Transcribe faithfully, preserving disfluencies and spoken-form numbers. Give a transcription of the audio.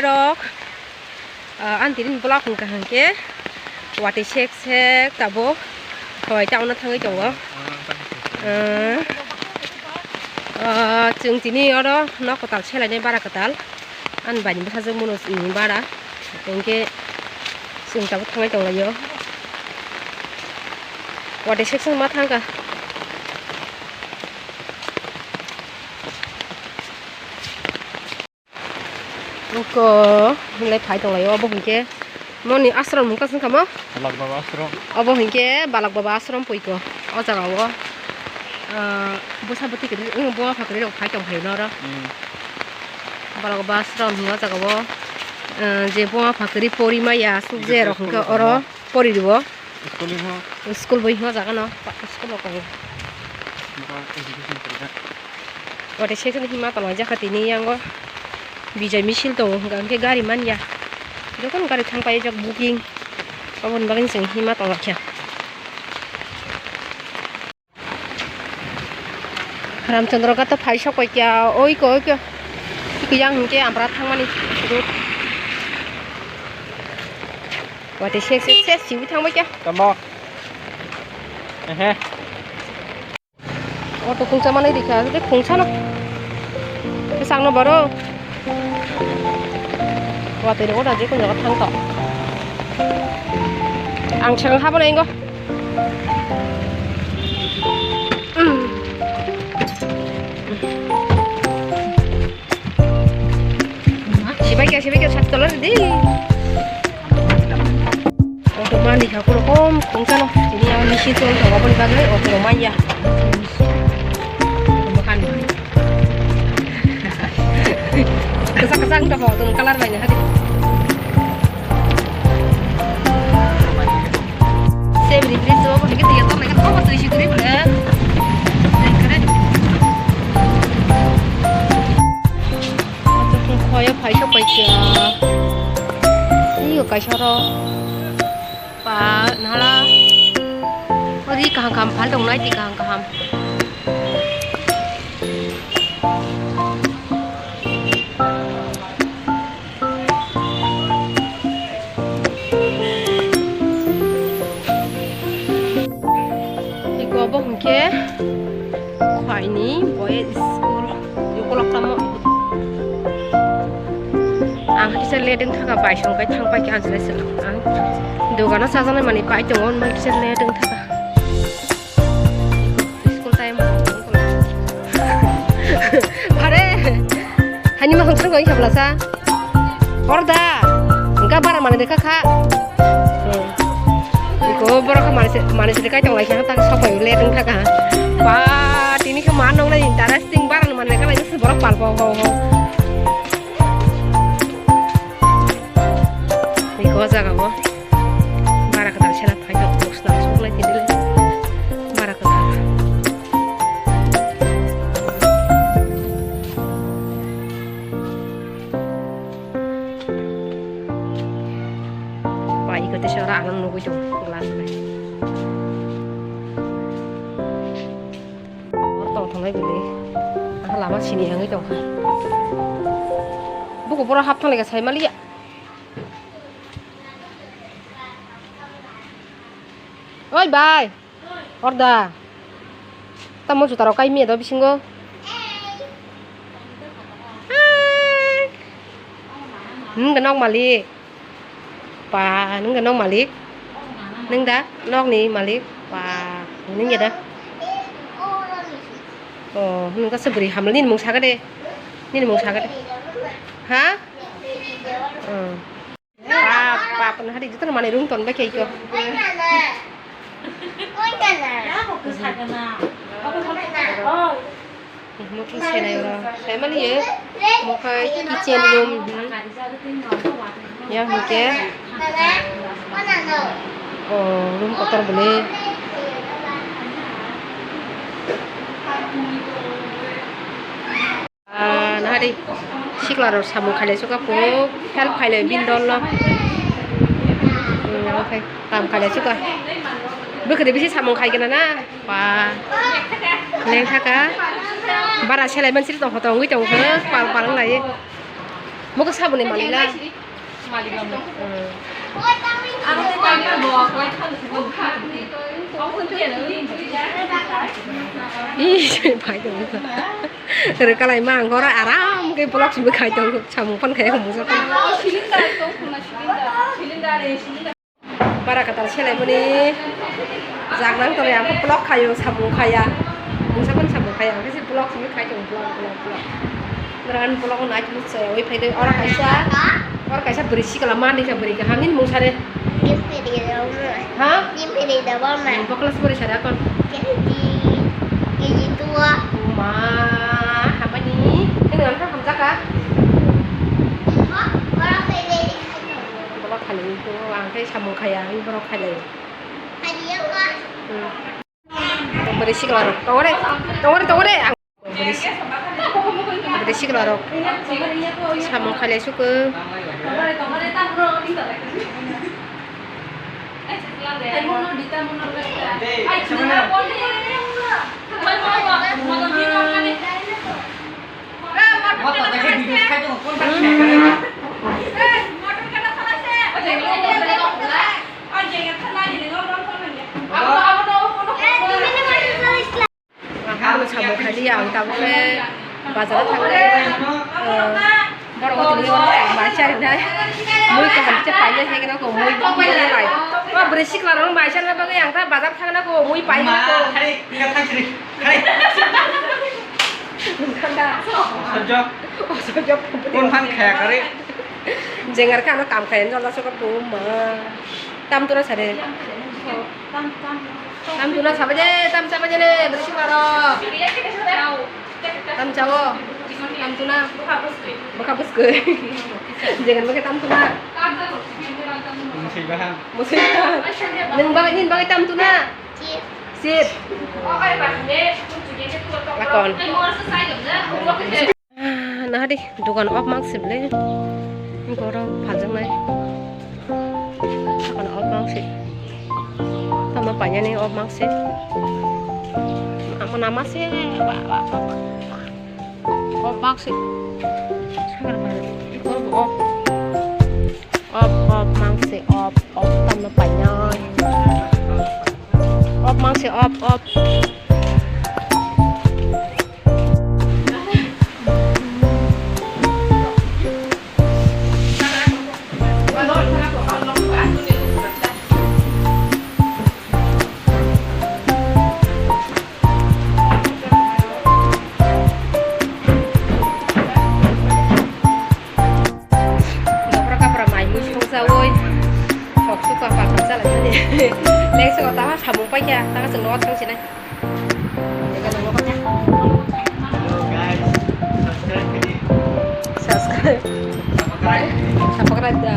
Rok, ah, ang tini vlog wngkha hwnkhe watwi sek sek tabuk hoi town o thangwi tongo. Ah, ah, chwng tini oro nok kwtal selainai bara kwtal. Ani bai ni bwsajwk mano ni bara. Hwnkhe chwng tabuk thangwi tonglaio. Watwi sek sek ma thangkha. Oko hinlai phai tonglaio, obo hinkhe moni ashram hwnka se wngkha mo? Balak Baba ashram. Obo hinkhe Balak Baba ashram poiko. O jaga o, ah, bwsa bwtwi kwrwi, wng, buma pha kwrwi rok phai tong phaio oro. Hmm. Balak Baba ashram hinwi o jaga o, ah, je buma pha kwrwi pori maya suk je rok hinkhe oro pori rwo. School boi hwnka jaga no, school rok tongo. Watwi sek sek ni hima tonglaijak kha tini yango. Bijai misil tongo hwnka hwnkhe gari manya. Jotono gari thang paijak booking. Aboni bagwi chwng hima tonglaikha. Ramchandra Ghat o phai sok pai kha, oiko, oiko. Yang hwnkhe Ambra thangmani road. Watwi sek sek sek simi thangbai kha. Tamo. Ehe. Auto khungsa manwi rikha, tei khungsa no. Tei sakno baro. Watwi rogo da je kun jaga thang tok. Ang sakno habana ingo. Sibai kya, sibai kya, sat kolor di. Auto mani kha kuro kom khungsa no. Ini yang misi tol to, apa dibagai auto manya. Bukan. Kesak-kesak to auto color banyak hati. Sebri bri to, ko hege tiya to, naga ko to isi turi bole. Kare. Ato khung khoyo phai sok pai kya. Iyo kaisa ro. Pa nala. Ori kaham kaham phal tong nai ti kaham kaham. Iko bo hwnkhe Khwaini boys school ukolok tamo. Ang kisa late wngkha, bai song kai thang pai khe ang jilai se ang dogano chajaknai manwi pai tongo, hwnba kisa late wngkha. School time. Are, hani ma hongthang koi khabla sa. Orda, engka bara mani dekha kha. Hmm. Iko borok kha mani se, mani se kai tong lai kha, tak sok pai le tong thaka. Pa, tini kha ma nong lai interesting bara mani dekha lai borok pal po po po. Iko jaga bo. Bara kha dal sela phai to, bus na sok lai tini le. Bara kha. Pai ko tesa ora ang nugui tong glass bai. Tong tong lai bili. Ang lama sini ang tong kha. Buku pura hap thang lega sai mali ya. Oi bai. Orda. Tamo juta rok kai miya do bisingo. Hai. Nwng da nok malik. Pa, nwng da nok malik. Nwng da nok ni malik. Pa, nwng ya da. Oh, nwng ka se bwrwi hamle nini mung saga de. Nini mung saga de. Ha? Hmm. Pap, pap, nah, hari itu mana rung ton baca itu. Mukhung senai oro. Saya mana ya? Mukhai kitchen room. Hmm. Ya, oke. Oh, room kotor boleh. Ah, nahari sikla rok samung khailai suka phuru help khailai bini dol no. Hmm, oke, kam khailai suka. Bwkhwrwi bisi samung khai gana na? Pa. Leng thaka. Bara selai man siri tong hoto wngwi tong khe pal pal wng lai. Muka sabuni malila. Ih, pai tong. Rwkalai ma ang oro aram khe vlog simi khai tong samung phan khai mungsa. Bara katal selai boni jak nang tole ang vlog khayo samung khaya. Mungsa phan samung khaya ang khe vlog simi khai tong vlog vlog vlog. Ran vlog nai tong se oi phai de ora kaisa. Ora kaisa bwrwi sikla mani kha bwrwi kha hamin mungsa re. Ha? Boklas bwrwi sara kon. K G, K G two. Ma, hamani. Ini kan hamjaka. Borok khailai to, ang khe samung khaya, ang borok khailai. Hmm. Bwrwi sikla rok, tongore, tongore, tongore. Ang bwrwi si-, bwrwi sikla rok samung khailai suku. Ang samung khaidi ang tabuk khe bazar o thangwi, eh, borok o tini oro mai charinai. Mui kaham khe painai hai kheno ko mui bai. O bwrwi sikla rok mai charina bagwi ang ta bazar thangna ko mui pai na ko. Nungkha da. Sojok. O sojok. Kon phan khaya kare. Jengar kha ano kam khaya jol da sokot bo ma. Tam tura sare. Tam tuna sabaje, tam sabaje le, bwrwi sikla rok. Tam chawo. Tam tuna. Bwkha bwskwi. Jengan bwkha tam tuna. Musui baham. Musui baham. Nung bagwi, nini bagwi tam tuna. Sip. Lakon. Ah, nahadi dukan off mang sibli. Borok phaljaknai. Dukan off mang si. Tamo painani off mang si. Amo nama si. Ba, ba, ba, ba. Off mang si. Sabar baru. Ikor off. Off, off mang si, off, off tamo painai. Off mang si, off, off. Dopra kapra mai mui songjaui. Sok suka pakha jalaimani. Leng soko taha samung paikha, taha chwng nogo thangsinai. Hello guys, subscribe khaidi. Subscribe. Subscribe. Subscribe da.